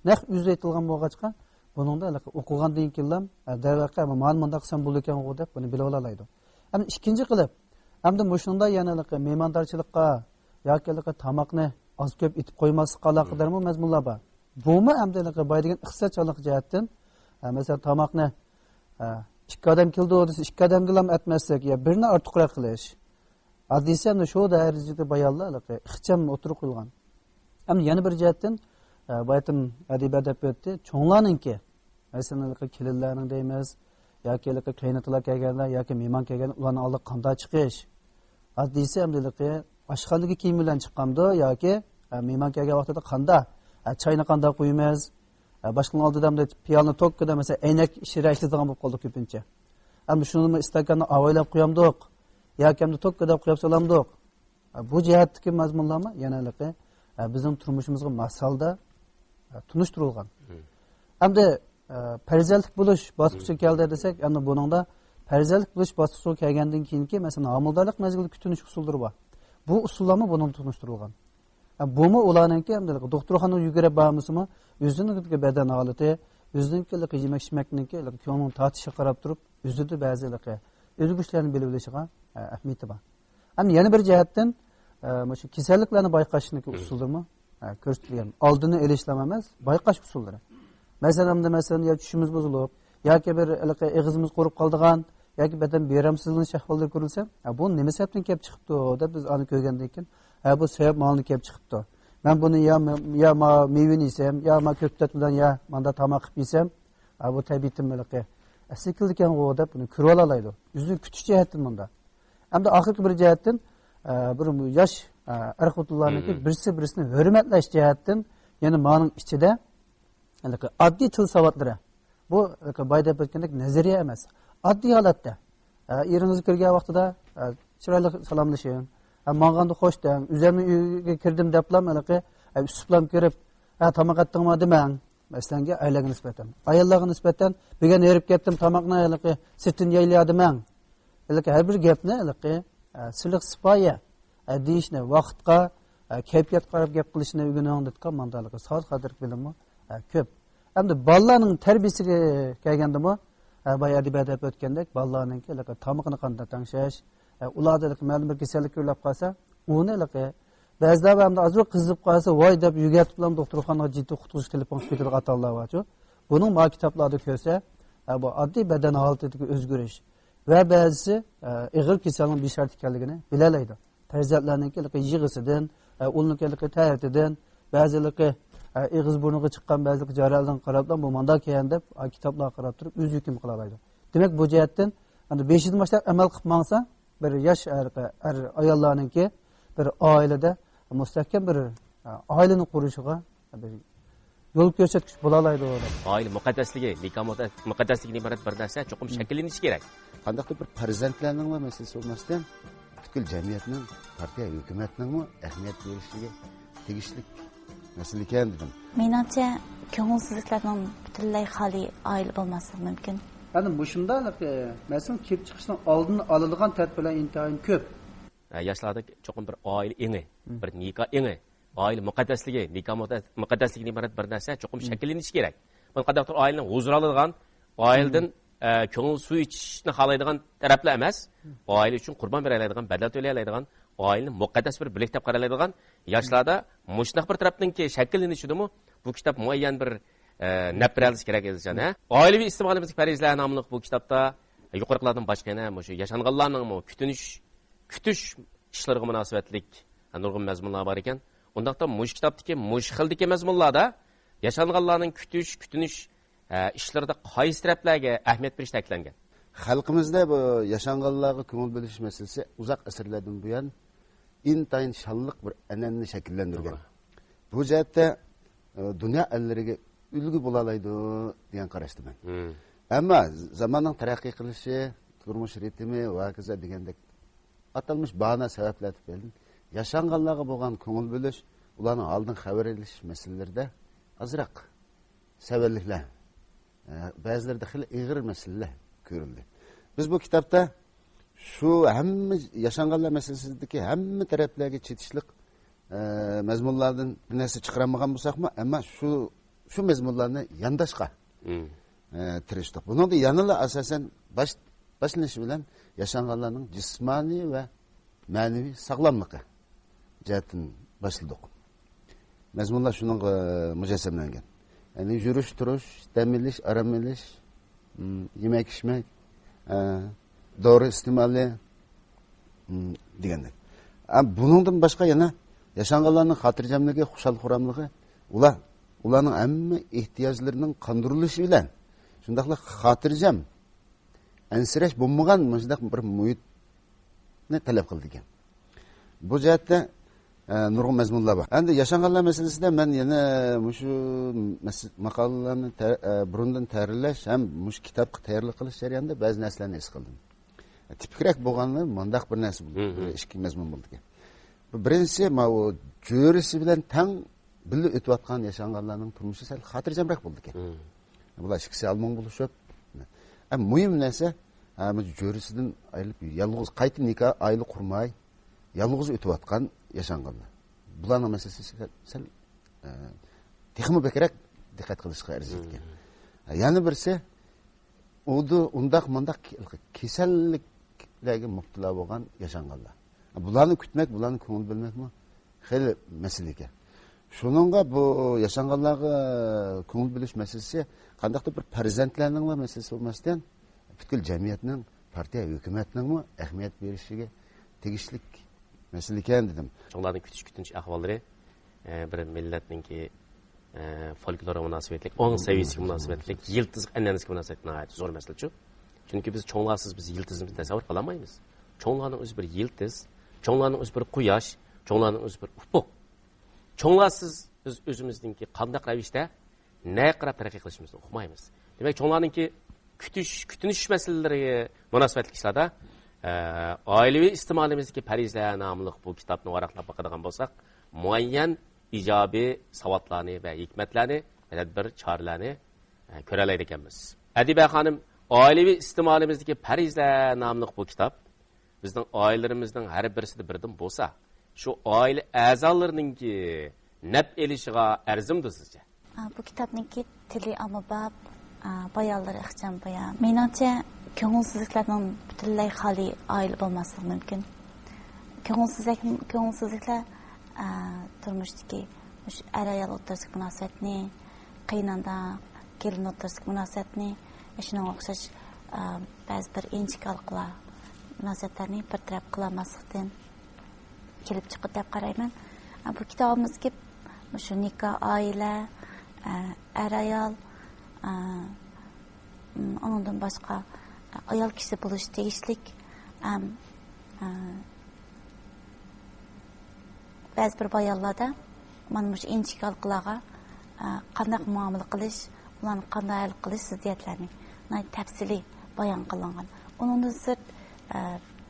نەق ئۆزى ئېيتىلغان بولغاچقا، بۇنىڭدا ھېلىقى ئوقۇغاندىن كېيىنلا، ئە، دەرۋەقە، مانا مۇنداق قىلسام بولىدىكەنغۇ دەپ بۇنى بىلىۋالالايدۇ. ئەمدى ئىككىنچى قىلىپ، ئەمدى مۇشۇنىڭدا يەنە ھېلىقى مېھماندارچىلىققا ياكى ھېلىقى تاماقنى ئاز كۆپ ئېتىپ قويماسلىققا ئالاقىدارمۇ مەزمۇنلار بار. بۇمۇ ئەمدى ھېلىقى بايا دېگەن ئىقتىسادچانلىق جەھەتتىن، ئە، مەسىلەن، تاماقنى، ئە، ئىككى ئادەم كېلىدۇ دېسە، ئىككى ئادەمگىلا ئەتمەسلىك، يا بىرنى ئارتۇقراق قىلىش. ھادىسە ئەمدى شۇ دەرىجىدە بايانلا ھېلىقى ئىخچام ئوتتۇرىغا قويۇلغان. ئەمدى يەنە بىر جەھەتتىن، ئە، بايىتىم ئەدىبە دەپ ئۆتتى، چوڭلارنىڭكى، مەسىلەن، ھېلىقى كېلىنلەرنىڭ دەيمىز، ياكى ھېلىقى قېيناتىلار كەلگەندە، ياكى مېھمان كەلگەندە ئۇلارنىڭ ئالدىغا قانداق چىقىش؟ ئاددىيسى ئەمدى ھېلىقى ئاشخانىدىكى كىيىم بىلەن چىققاندۇ ياكى، ئە، مېھمان كەلگەن ۋاقتىدا قانداق، ئە، چاينى قانداق قۇيىمىز؟ ئە، باشقىنىڭ ئالدىدا ئەمدى پىيالىنى توككىدا، مەسىلەن، ئەينەك ئىچىدە ئىشلىتىدىغان بولۇپ قالدۇق كۆپىنچە. ئەمدى شۇنىمۇ ئىستاكاننى ئاۋايلاپ قۇيامدۇق ياكى ئەمدى توككىدا قۇياپ سالامدۇق؟ ئە، بۇ جەھەتتىكى مەزمۇنلارمۇ يەنە ھېلىقى، ئە، بىزنىڭ تۇرمۇشىمىزغا ماس ھالدا، ئە، تونۇشتۇرۇلغان. مم. ئەمدى، ئە، پەرزەنتلىك بولۇش باسقۇچىغا كەلدى دېسەك، ئەمدى بۇنىڭدا پەرزەنتلىك بولۇش باسقۇچىغا كەلگەندىن كېيىنكى، مەسىلەن، ھامىلىدارلىق مەزگىلىدە كۈتۈنۈش ئۇسۇللىرى بار. بۇ ئۇسۇللارمۇ بۇنىڭدا تونۇشتۇرۇلغان. ئە، بۇمۇ ئۇلارنىڭكى ئەمدى دوختۇرخانىغا يۈگۈرۈپ بارمىسىمۇ، ئۆزىنىڭكى بەدەن ھالىتى، ئۆزىنىڭكى يېمەك-ئىچمەكنىڭكى كۆڭلىنىڭ تارتىشىغا قاراپ تۇرۇپ، ئۆزىدە بەزى ئۆزگىرىشلەرنى بىلىۋېلىشىغا، ئە، ئەھمىيىتى بار. ئەمدى يەنە بىر جەھەتتىن، ئە، مۇشۇ كېسەللىكلەرنى بايقاشنىڭكى ئۇسۇللىرىمۇ، ئە، كۆرسىتىلگەن. ئالدىنى ئېلىشلام ئەمەس، بايقاش ئۇسۇللىرى. مەسىلەن، ئەمدى مەسىلەن، يا چۈشىمىز بۇزۇلۇپ، ياكى بىر ھېلىقى ئېغىزىمىز قۇرۇپ قالىدىغان، ياكى بەدەن بىئارامسىزلىنىش ئەھۋاللىرى كۆرۈلسە، ھە، بۇ نېمە سەۋەبتىن كېلىپ چىقىپتۇ دەپ بىز ئانى كۆرگەندىن كېيىن، ھە، بۇ سەۋەب ماڭىدىن كېلىپ چىقىپتۇ. مەن بۇنى يا، يا ما مېۋىنى يېسەم، يا ما كۆكتات بىلەن يا ماندا تاماق قىلىپ يېسەم، ھە، بۇ تەبىئىتىم ھېلىقى ئەسلىگە كېلىدىكەنغۇ دەپ بۇنى كۆرۈۋالالايدۇ. ئۆزىنى كۈتۈش جەھەتتىن مۇندا. ئەمدى ئاخىرقى بىر جەھەتتىن، ئە، بىر ياش، ئە، ئەر-خوتۇنلارنىڭكى بىرسى-بىرسىنى ھۆرمەتلەش جەھەتتىن يەنە مانىڭ ئىچىدە ھېلىقى ئاددىي تىل ساۋاتلىرى. بۇ ھېلىقى بايا دەپ ئۆتكەندەك نەزەرىيە ئەمەس. ئاددىي ھالەتتە. ئە، ئېرىڭىزگە كىرگەن ۋاقتىدا، ئە، چىرايلىق سالاملىشىڭ. ئە، ماڭغاندا خوش دەڭ. ئۆزۈمنىڭ ئۆيىگە كىردىم دەپلا ھېلىقى، ئە، ئۈسۈپلام كىرىپ، ئە، تاماق ئەتتىڭما دېمەڭ. مەسىلەنگە، ئاياللارغا نىسبەتەن. ئاياللارغا نىسبەتەن، بۈگۈن ھېرىپ كەتتىم، تاماقنى ھېلىقى سىرتتىن يەيلى دېمەڭ. ھېلىقى ھەر بىر گەپنى ھېلىقى، ئە، سىلىق سىپايە، ئە، دېيىشنى، ۋاقىتقا، ئە، كەيپىياتقا قاراپ گەپ قىلىشنى ئۆگىنىڭ دېدىكەن، ماندا ھېلىقى ساۋات قەدىرلىك بىلىممۇ، ئە، كۆپ. ئەمدى بالىلارنىڭ تەربىيىسىگە كەلگەندىمۇ، ئە، بايا ئەدىبە دەپ ئۆتكەندەك، بالىلارنىڭكى ھېلىقى تامىقىنى قانداق تەڭشەش، ئە، ئۇلاردا ھېلىقى مەلۇم بىر كېسەللىك كۆرۈلۈپ قالسا، ئۇنى ھېلىقى بەزىلەر ئەمدى ئازراق قىزىپ قالسا، ۋاي دەپ يۈگۈرتۈپ بىلەن دوختۇرخانىغا جىددىي قۇتقۇزۇش تېلېفون قىلىپ كېتىدىغان ئاتالار بارچۇ. بۇنىڭ ما كىتابلاردا كۆرسە، ئە، بۇ ئاددىي بەدەن ھالىتىدىكى ئۆزگىرىش ۋە بەزىسى، ئە، ئېغىر كېسەلنىڭ بېشارىتى ئىكەنلىكىنى بىلەلەيدۇ. پەرزەنتلەرنىڭكى ھېلىقى يىغىسىدىن، ئە، ئۇلنىڭكى ھېلىقى تەرىتىدىن، بەزى ھېلىقى، ئە، ئېغىز بۇرنىغا چىققان بەزى ھېلىقى جارەلەرگە قاراپلا بۇ مانداق ئىكەن دەپ، ئا، كىتابلارغا قاراپ تۇرۇپ ئۆزى ھۆكۈم قىلالايدۇ. دېمەك، بۇ جەھەتتىن ئەمدى بېشىدىن باشلاپ ئەمەل قىلىپ ماڭسا، بىر ياش ئەر، ئەر ئاياللارنىڭكى بىر ئائىلىدە مۇستەھكەم بىر، ئە، ئائىلىنى قۇرۇشىغا بىر يول كۆرسەتكۈچ بولالايدۇ دەپ. ئائىلە مۇقەددەسلىكى، نىكاھ مۇقەددەسلىكىدىن ئىبارەت بىر نەرسە چوقۇم شەكىللىنىشى كېرەك. قانداقتۇر بىر پەرزەنتلەرنىڭلا مەسىلىسى بولماستىن، پۈتكۈل جەمئىيەتنىڭ، پارتىيە، ھۆكۈمەتنىڭمۇ ئەھمىيەت بېرىشىگە تېگىشلىك مەسىلە ئىكەن دېدىم. مېنىڭچە، كۆڭۈلسىزلىكلەرنىڭ پۈتۈنلەي خالىي ئائىلە بولماسلىقى مۇمكىن. ئەنە مۇشۇنداق، ئە، مەسىلىنىڭ كېلىپ چىقىشىنىڭ ئالدىنى ئالىدىغان تەرەپلەر ئىنتايىن كۆپ. ئە، ياشلاردا چوقۇم بىر ئائىلە ئېڭى، بىر نىكاھ ئېڭى، ئائىلە مۇقەددەسلىكى، نىكاھ مۇقەددەسلىكىدىن ئىبارەت بىر نەرسە چوقۇم شەكىللىنىشى كېرەك. بۇ قانداقتۇر ئائىلىنىڭ ھۇزۇر ئالىدىغان، ئائىلىدىن، ئە، كۆڭۈل سۇ ئىچىشنى خالايدىغان تەرەپلا ئەمەس، ئائىلە ئۈچۈن قۇربان بېرەلەيدىغان، بەدەل تۆلىيەلەيدىغان، ئائىلىنى مۇقەددەس بىر بۆلەك دەپ قارالايدىغان ياشلاردا مۇشۇنداق بىر تەرەپنىڭكى شەكىللىنىشىدىمۇ بۇ كىتاب مۇئەييەن بىر، ئە، نەپ بېرەلىسى كېرەك، ئەزىزجان، ھە؟ ئائىلىۋى ئىستىقبالىمىزدىكى پەرىزلەر ناملىق بۇ كىتابتا يۇقىرىقىلاردىن باشقا يەنە مۇشۇ ياشانغانلارنىڭمۇ كۈتۈنۈش، كۈتۈش ئىشلىرىغا مۇناسىۋەتلىك نۇرغۇن مەزمۇنلار بار ئىكەن. ئۇنداقتا مۇشۇ كىتابتىكى مۇشۇ خىلدىكى مەزمۇنلاردا ياشانغانلارنىڭ كۈتۈش، كۈتۈنۈش، ئە، ئىشلىرىدا قايسى تەرەپلەرگە ئەھمىيەت بېرىش تەكىتلەنگەن؟ خەلقىمىزدە بۇ ياشانغانلارغا كۆڭۈل بۆلۈش مەسىلىسى ئۇزاق ئەسىرلەردىن بۇيان ئىنتايىن شانلىق بىر ئەنئەنىنى شەكىللەندۈرگەن. توغرا. بۇ جەھەتتە، ئە، دۇنيا ئەللىرىگە ئۈلگە بولالايدۇ دېگەن قاراشتىمەن. مم. ئەمما زاماننىڭ تەرەققىي قىلىشى، تۇرمۇش رىتىمى ۋە ھاكازا دېگەندەك ئاتالمىش باھانە سەۋەبلەر تۈپەيلىدىن ياشانغانلارغا بولغان كۆڭۈل بۆلۈش، ئۇلارنىڭ ھالىدىن خەۋەر ئېلىش مەسىلىلىرىدە ئازراق سەۋەنلىكلەر، ئە، بەزىلىرىدە خېلى ئېغىر مەسىلىلەر كۆرۈلدى. بىز بۇ كىتابتا شۇ ھەممە ياشانغانلار مەسىلىسىدىكى ھەممە تەرەپلەرگە چېتىشلىق، ئە، مەزمۇنلاردىن بىر نەرسە چىقىرالمىغان بولساقمۇ، ئەمما شۇ، شۇ مەزمۇنلارنى يانداشقا، مم. ئە، تىرىشتۇق. بۇنىڭدا يەنىلا ئاساسەن باش-، باشلىنىشى بىلەن ياشانغانلارنىڭ جىسمانىي ۋە مەنىۋى ساغلاملىقى جەھەتتىن باشلىدۇق. مەزمۇنلار شۇنىڭغا مۇجەسسەملەنگەن. يەنى يۈرۈش، تۇرۇش، دەم ئېلىش، ئارام ئېلىش، م، يېمەك، ئىچمەك، ئە، دورا ئىستېمالى، م، دېگەندەك. ئە، بۇنىڭدىن باشقا يەنە ياشانغانلارنىڭ خاتىرجەملىكى، خۇشال-خۇراملىقى، ئۇلار، ئۇلارنىڭ ھەممە ئېھتىياجلىرىنىڭ قاندۇرۇلۇشى بىلەن، شۇنداقلا خاتىرجەم، ئەنسىرەش بولمىغان مۇشۇنداق بىر مۇھىتنى تەلەپ قىلىدىكەن. بۇ جەھەتتە، ئە، نۇرغۇن مەزمۇنلار بار. ئەمدى ياشانغانلار مەسىلىسىدە مەن يەنە مۇشۇ مەس-، ماقالىلەرنى تە-، ئە، بۇرۇندىن تەھرىرلەش ھەم مۇشۇ كىتابقا تەييارلىق قىلىش جەريانىدا بەزى نەرسىلەرنى ھېس قىلدىم. تىپىكرەك بولغانلىرى مۇنداق بىر نەرسە بولدى. مم. بىر ئىككى مەزمۇن بولدىكەن. بۇ بىرىنچىسى، ماۋۇ جۆرىسى بىلەن تەڭ بىللە ئۆتۈۋاتقان ياشانغانلارنىڭ تۇرمۇشى سەل خاتىرجەمرەك بولىدىكەن. مم. بۇلار ئىككىسى ئالماڭ بولۇشۇپ. ئەم، مۇھىم نەرسە، ھە، مۇشۇ جۆرىسىدىن ئايرىلىپ، يالغۇز، قايتا نىكاھ، ئائىلە قۇرماي، يالغۇز ئۆتۈۋاتقان ياشانغانلار. بۇلارنىڭ مەسىلىسى سەل، سەل، ئە، تېخىمۇ بەكرەك دىققەت قىلىشقا ئەرزىيدىكەن. مم. ھە، يەنە بىرسى، ئۇدۇ-، ئۇنداق مۇنداق كېسەللىكلەرگە مۇپتىلا بولغان ياشانغانلار. بۇلارنى كۈتمەك، بۇلارنى كۆڭۈل بۆلمەكمۇ خېلى مەسىلە ئىكەن. شۇنىڭغا بۇ ياشانغانلارغا كۆڭۈل بۆلۈش مەسىلىسى قانداقتۇر بىر پەرزەنتلەرنىڭلا مەسىلىسى بولماستىن، پۈتكۈل جەمئىيەتنىڭ، پارتىيە، ھۆكۈمەتنىڭمۇ ئەھمىيەت بېرىشىگە تېگىشلىك مەسىلە ئىكەن دېدىم. چوڭلارنىڭ كۈتۈش، كۈتۈنۈش ئەھۋاللىرى، ئە، بىر مىللەتنىڭكى، ئە، فولكلورىغا مۇناسىۋەتلىك، ئاڭ سەۋىيەسىگە مۇناسىۋەتلىك، يىلتىزلىق ئەنئەنىسىگە مۇناسىۋەتلىك ناھايىتى زور مەسىلە شۇ. چۈنكى بىز چوڭلارسىز بىز يىلتىزىمىزنى تەسەۋۋۇر قىلالمايمىز. چوڭلارنىڭ ئۆزى بىر يىلتىز، چوڭلارنىڭ ئۆزى بىر قۇياش، چوڭلارنىڭ ئۆزى بىر ئۇپۇق. چوڭلارسىز بىز ئۆزىمىزنىڭكى قانداق رەۋىشتە، نەگە قاراپ تەرەققىي قىلىشىمىزنى ئۇقمايمىز. دېمەك، چوڭلارنىڭكى كۈتۈش، كۈتۈنۈش مەسىلىلىرىگە مۇناسىۋەتلىك ئىشلاردا، ئە، ئائىلىۋى ئىستېمالىمىزدىكى پەرىزە ناملىق بۇ كىتابنى ۋاراقلاپ باقىدىغان بولساق، مۇئەييەن ئىجابىي ساۋاتلارنى ۋە ھېكمەتلەرنى، تەدبىر، چارىلەرنى، ئە، كۆرەلەيدىكەنمىز. ئەدىبە خانىم، ئائىلىۋى ئىستېمالىمىزدىكى پەرىزە ناملىق بۇ كىتاب بىزنىڭ ئائىلىلىرىمىزنىڭ ھەر بىرسىدە بىردىن بولسا، شۇ ئائىلە ئەزالىرىنىڭكى نەپ ئېلىشىغا ئەرزىمدۇ سىزچە؟ ئا، بۇ كىتابنىڭكى تىلى ئاممىباب، ئا، بايانلىرى ئىخچام بايان. مېنىڭچە، كۆڭۈلسىزلىكلەردىن پۈتۈنلەي خالىي ئائىلە بولماسلىقى مۇمكىن. كۆڭۈلسىزلىك، كۆڭۈلسىزلىكلەر، ئا، تۇرمۇشتىكى مۇشۇ ئەر-ئايال ئوتتۇرىسىدىكى مۇناسىۋەتنى، قېيىنئانا، كېلىن ئوتتۇرىسىدىكى مۇناسىۋەتنى، شۇنىڭغا ئوخشاش، ئا، بەزى بىر ئىنچىكە ھالقىلار مۇناسىۋەتلەرنى بىر تەرەپ قىلالماسلىقتىن كېلىپ چىقىدۇ دەپ قارايمەن. ئا، بۇ كىتابىمىزدىكى مۇشۇ نىكاھ، ئائىلە، ئا، ئەر-ئايال، ئا، ئۇنىڭدىن باشقا ئايال كىشى بولۇشى تېگىشلىك، ئەم، ئە، بەزى بىر بايانلاردا مانا مۇشۇ ئىنچىكە ھالقىلارغا، ئە، قانداق مۇئامىلە قىلىش، ئۇلارنى قانداق ھەل قىلىش زىددىيەتلەرنى ناھايىتى تەپسىلىي بايان قىلىنغان. ئۇنىڭدىن سىرت، ئە،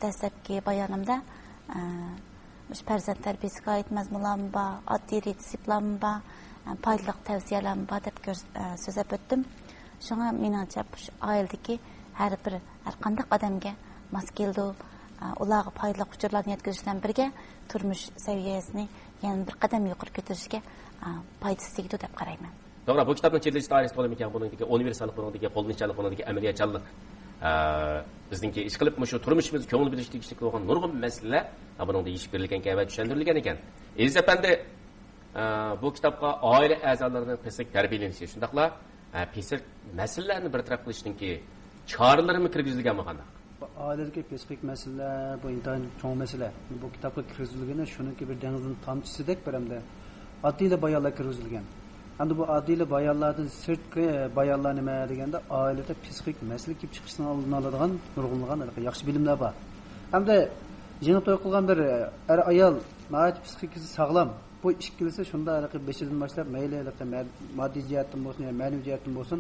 دەسلەپكى بايانىمدا، ئە، مۇشۇ پەرزەنت تەربىيەسىگە ئائىت مەزمۇنلارمۇ بار، ئاددىي رېتسېپلارمۇ بار، ئە، پايدىلىق تەۋسىيەلەرمۇ بار دەپ كۆر-، ئە، سۆزلەپ ئۆتتۈم. شۇڭا مېنىڭچە، مۇشۇ ئائىلىدىكى ھەر بىر، ھەر قانداق ئادەمگە ماس كېلىدۇ. ئە، ئۇلارغا پايدىلىق ئۇچۇرلارنى يەتكۈزۈش بىلەن بىرگە، تۇرمۇش سەۋىيەسىنى يەنە بىر قەدەم يۇقىرى كۆتۈرۈشكە، ئە، پايدىسى تېگىدۇ دەپ قارايمەن. توغرا، بۇ كىتابنىڭ چېتىلىش دائىرىسى تولىمۇ كەڭ، بۇنىڭدىكى ئۇنىۋېرساللىق، بۇنىڭدىكى قوللىنىشچانلىق، بۇنىڭدىكى ئەمەلىيەتچانلىق. ئە، بىزنىڭكى ئىشقىلىپ مۇشۇ تۇرمۇشىمىزدا كۆڭۈل بۆلۈشكە تېگىشلىك بولغان نۇرغۇن مەسىلىلەر، ئە، بۇنىڭدا يېشىپ بېرىلگەن ئىكەن ۋە چۈشەندۈرۈلگەن ئىكەن. ئەزىز ئەپەندى، ئە، بۇ كىتابقا ئائىلە ئەزالىرىنىڭ پىسخىك تەربىيەلىنىشى، شۇنداقلا، ئە، پىسخىك مەسىلىلەرنى بىر تەرەپ قىلىشنىڭكى چارىلىرىمۇ كىرگۈزۈلگەنمۇ قانداق؟ بۇ ئائىلىدىكى پىسخىك مەسىلىلەر، بۇ ئىنتايىن چوڭ مەسىلە. بۇ كىتابقا كىرگۈزۈلگىنى شۇنىڭكى بىر دېڭىزنىڭ تامچىسىدەك بىر ئەمدى ئاددىيلا بايانلار كىرگۈزۈلگەن. ئەمدى بۇ ئاددىيلا بايانلاردىن سىرتقى بايانلار نېمە دېگەندە، ئائىلىدە پىسخىك مەسىلە كېلىپ چىقىشنىڭ ئالدىنى ئالىدىغان نۇرغۇنلىغان ھېلىقى ياخشى بىلىملەر بار. ئەمدى يېڭى توي قىلغان بىر ئەر-ئايال ناھايىتى پىسخىكىسى ساغلام. بۇ ئىككىلىسى شۇنداق ھېلىقى بېشىدىن باشلاپ، مەيلى ھېلىقى مەد-، ماددىي جەھەتتىن بولسۇن يا مەنىۋى جەھەتتىن بولسۇن،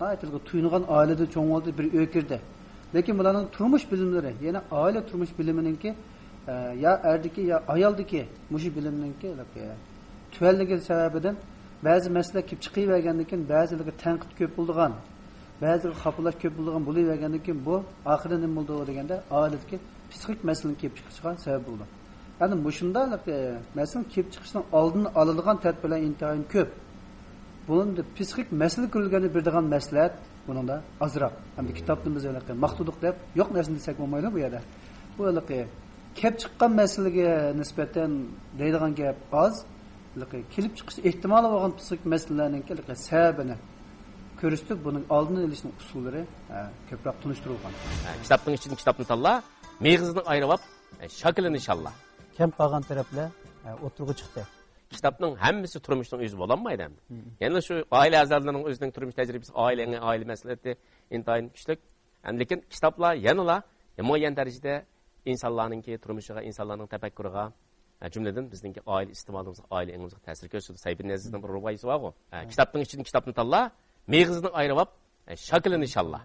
ناھايىتى ھېلىقى تويۇنغان ئائىلىدە چوڭ بولدى، بىر ئۆيگە كىردى. لېكىن بۇلارنىڭ تۇرمۇش بىلىملىرى، يەنى ئائىلە تۇرمۇش بىلىمىنىڭكى، ئە، يا ئەردىكى، يا ئايالدىكى مۇشۇ بىلىمنىڭكى ھېلىقى تۆۋەنلىكى سەۋەبىدىن بەزى مەسىلە كېلىپ چىقىۋەرگەندىن كېيىن، بەزى ھېلىقى تەنقىد كۆپ بولىدىغان، بەزى خاپىلاش كۆپ بولىدىغان بولۇۋەرگەندىن كېيىن، بۇ ئاخىرى نېمە بولىدۇ دېگەندە، ئائىلىدىكى پسىخىك مەسىلىنىڭ كېلىپ چىقىشىغا سەۋەب بولىدۇ. يەنى مۇشۇنداق، ئە، مەسىلىنىڭ كېلىپ چىقىشىنىڭ ئالدىنى ئالىدىغان تەدبىرلەر ئىنتايىن كۆپ. بۇنىڭدا پسىخىك مەسىلە كۆرۈلگەندە بېرىدىغان مەسلىھەت بۇنىڭدا ئازراق. ئەمدى كىتابنى بىز ھېلىقى ماختىدۇق دەپ يوق نەرسىنى دېسەك بولمايدۇ بۇ يەردە. بۇ ھېلىقى كەپ چىققان مەسىلىگە نىسبەتەن دەيدىغان گەپ ئاز. ھېلىقى كېلىپ چىقىش ئېھتىمالى بولغان پسىخىك مەسىلىلەرنىڭكى ھېلىقى سەۋەبىنى كۆرسىتىپ، بۇنىڭ ئالدىنى ئېلىشنىڭ ئۇسۇللىرى، ھە، كۆپرەك تونۇشتۇرۇلغان. ھە، كىتابنىڭ ئىچىدىن كىتابنى تاللا، مېغىزىنى ئايرىۋاپ، ھە، شاكىلىنى شاللا. كەم قالغان تەرەپلەر، ھە، ئوتتۇرىغا چىقتى. كىتابنىڭ ھەممىسى تۇرمۇشنىڭ ئۆزى بولالمايدۇ ئەمدى. مم. يەنە شۇ ئائىلە ئەزالىرىنىڭ ئۆزىنىڭ تۇرمۇش تەجرىبىسى، ئائىلە ئېڭى، ئائىلە مەسئۇلىيىتى ئىنتايىن كۈچلۈك. ھەم لېكىن كىتابلار يەنىلا مۇئەييەن دەرىجىدە ئىنسانلارنىڭكى تۇرمۇشىغا، ئىنسانلارنىڭ تەپەككۇرىغا، ھە، جۈملىدىن بىزنىڭكى ئائىلە ئىستىمالىمىزغا، ئائىلە ئېڭىمىزغا تەسىر كۆرسىتىدۇ. سەيپىدىن ئەزىزنىڭ بىر رۇبائىيسى بارغۇ. ھە، كىتابنىڭ ئىچىدىن كىتابنى تاللا، مېغىزىنى ئايرىۋاپ، ھە، شاكىلىنى شاللا.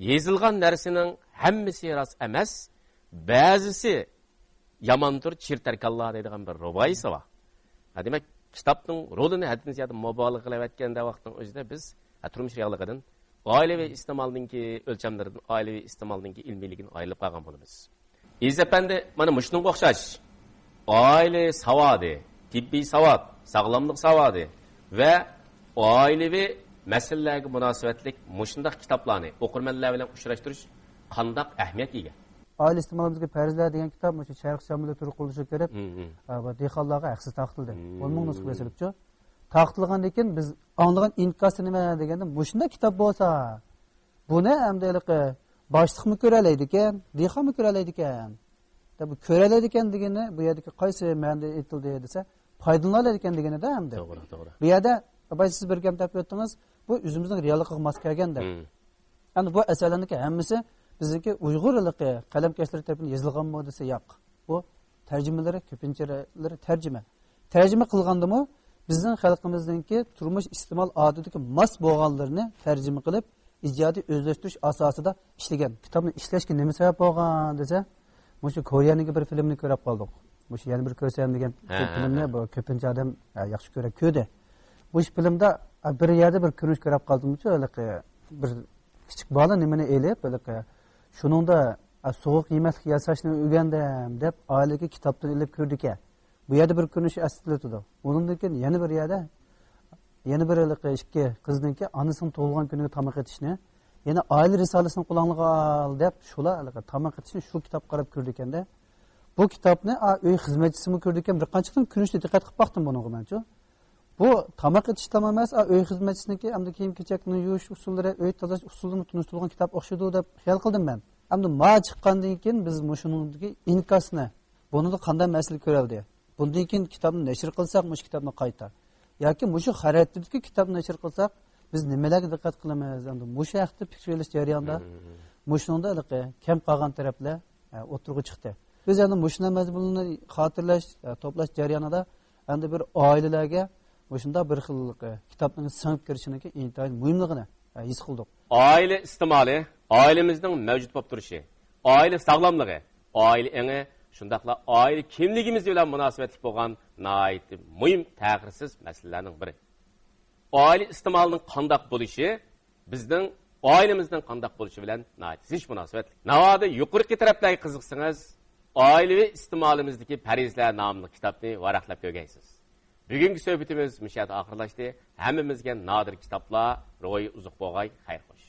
يېزىلغان نەرسىنىڭ ھەممىسى راست ئەمەس، بەزىسى ياماندۇر، چىر تەركانلار دەيدىغان بىر رۇبائىيسى بار. ھە، دېمەك، كىتابنىڭ رولىنى ھەددىدىن زىيادە مۇبالىغە قىلىۋەتكەندە ۋاقىتنىڭ ئۆزىدە بىز، ھە، تۇرمۇش رېئاللىقىدىن، ئائىلىۋى ئىستېمالنىڭكى ئۆلچەملىرىدىن، ئائىلىۋى ئىستېمالنىڭكى ئىلمىيلىكىدىن ئايرىلىپ قالغان بولىمىز. ئېزىز ئەپەندى، مانا مۇشۇنىڭغا ئوخشاش. ئائىلە ساۋادى، تېببىي ساۋات، ساغلاملىق ساۋادى ۋە ئائىلىۋى مەسىلىلەرگە مۇناسىۋەتلىك مۇشۇنداق كىتابلارنى ئوقۇرمەنلەر بىلەن ئۇچراشتۇرۇش قانداق ئەھمىيەتكە ئىگە؟ ئائىلە ئىستېمالىمىزغا پەرزلەر دېگەن كىتاب مۇشۇ شەرقىي شامالدا تۈرك قولىدا ئىشلەپ كىرىپ، مم، مم. ئا، بۇ دېھقانلارغا ھەقسىز تارقىتىلدى. مم. ئون مىڭ نۇسخا بېسىلىپچۇ. تارقىتىلغاندىن كېيىن بىز ئاڭلىغان ئىنكاسى نېمە دېگەندە، مۇشۇنداق كىتاب بولسا، بۇنى ئەمدى ھېلىقى باشلىقمۇ كۆرەلەيدىكەن، دېھقانمۇ كۆرەلەيدىكەن. دەپ، بۇ كۆرەلەيدىكەن دېگىنى بۇ يەردىكى قايسى مەنىدە ئېيتىلدى دېسە، پايدىلىنالايدىكەن دېگىنىدە ئەمدى. توغرا، توغرا. بۇ يەردە، ئاباي، سىز بىر گەپ دەپ ئۆتتىڭىز، بۇ ئۆزىمىزنىڭ رېئاللىقىغا ماس كەلگەن دەپ. مم. ئەمدى بۇ ئەسەرلەرنىڭكى ھەممىسى بىزنىڭكى ئۇيغۇر ھېلىقى قەلەمكەشلىرى تەرىپىدىن يېزىلغانمۇ دېسە ياق. بۇ تەرجىمىلىرى كۆپىنچىلىرى تەرجىمە. تەرجىمە قىلغاندىمۇ بىزنىڭ خەلقىمىزنىڭكى تۇرمۇش ئىستېمال ئادىتىگە ماس بولغانلىرىنى تەرجىمە قىلىپ، ئىجادىي ئۆزلەشتۈرۈش ئاساسىدا ئىشلىگەن. كىتابنى ئىشلەشكە نېمە سەۋەب بولغان دېسە، مۇشۇ كورېيەنىڭكى بىر فىلىمىنى كۆرۈپ قالدۇق. مۇشۇ يەنە بىر كۆرسەم دېگەن ھە، ھە، فىلىمنى، ھە. بۇ كۆپىنچە ئادەم، ھە، ياخشى كۆرۈپ كۆردى. مۇشۇ فىلىمدا، ھە، بىر يەردە بىر كۆرۈنۈش كۆرۈپ قالدىمچۇ، ھېلىقى بىر كىچىك بالا نېمىنى ئېلىپ، ھېلىقى شۇنىڭدا، ھە، سوغۇق يېمەكلىك ياساشنى ئۆگەندىم دەپ ئائىلىدىكى كىتابتىن ئېلىپ كۆردىكەن. بۇ يەردە بىر كۆرۈنۈش ئەسلىتىلىدۇ. ئۇنىڭدىن كېيىن يەنە بىر يەردە، يەنە بىر ھېلىقى ئىككى قىزنىڭكى ئانىسىنىڭ تۇغۇلغان كۈنىگە تاماق ئېتىشنى، يەنە ئائىلە رىسالىسىنى قولۇڭلارغا ئال دەپ، شۇلار ھېلىقى تاماق ئېتىشنى شۇ كىتابقا قاراپ كۆردىكەندە، بۇ كىتابنى، ئا، ئۆي خىزمەتچىسىمۇ كۆردىكەن، بىر قانچە قېتىم كۆرۈنۈشتە دىققەت قىلىپ باقتىم بۇنىڭغا مەنچۇ. بۇ تاماق ئېتىشلا ئەمەس، ئا، ئۆي خىزمەتچىسىنىڭكى ئەمدى كىيىم-كېچەكنى يۇيۇش ئۇسۇللىرى، ئۆي تازىلاش ئۇسۇلىمۇ تونۇشتۇرۇلغان كىتاب ئوخشىدۇ دەپ خىيال قىلدىم مەن. ئەمدى ما چىققاندىن كېيىن بىز مۇشۇنىڭدىكى ئىنكاسنى، بۇنىڭدا قانداق مەسىلە كۆرەلدى؟ بۇندىن كېيىن كىتابنى نەشر قىلساق، مۇشۇ كىتابنى قايتا ياكى مۇشۇ خاراكتېردىكى كىتابنى نەشر قىلساق، بىز نېمىلەرگە دىققەت قىلىمىز؟ ئەمدى مۇشۇ ھەقتە پىكىر ئېلىش جەريانىدا، مم، مۇشۇنىڭدا ھېلىقى كەم قالغان تەرەپلەر، ئە، ئوتتۇرىغا چىقتى. بىز ئەمدى مۇشۇنداق مەزمۇننى خاتىرىلەش، ئە، توپلاش جەريانىدا ئەمدى بىر ئائىلىلەرگە مۇشۇنداق بىر خىل، ئە، كىتابنىڭ سىڭىپ كىرىشىنىڭكى ئىنتايىن مۇھىملىقىنى، ئە، ھېس قىلدۇق. ئائىلە ئىستېمالى، ئائىلىمىزنىڭ مەۋجۇت بولۇپ تۇرۇشى، ئائىلە ساغلاملىقى، ئائىلە ئېڭى، شۇنداقلا ئائىلە كىملىكىمىز بىلەن مۇناسىۋەتلىك بولغان ناھايىتى مۇھىم، تەخىرسىز مەسىلىلەرنىڭ بىرى. ئائىلە ئىستېمالىنىڭ قانداق بولۇشى بىزنىڭ ئائىلىمىزنىڭ قانداق بولۇشى بىلەن ناھايىتى زىچ مۇناسىۋەتلىك. ناۋادا يۇقىرىقى تەرەپلەرگە قىزىقسىڭىز، ئائىلىۋى ئىستېمالىمىزدىكى پەرىزلەر ناملىق كىتابنى ۋاراقلاپ كۆرگەيسىز. بۈگۈنكى سۆھبىتىمىز مۇشۇ يەردە ئاخىرلاشتى. ھەممىمىزگە نادىر كىتابلار روھىي ئوزۇق بولغاي، خەير خوش.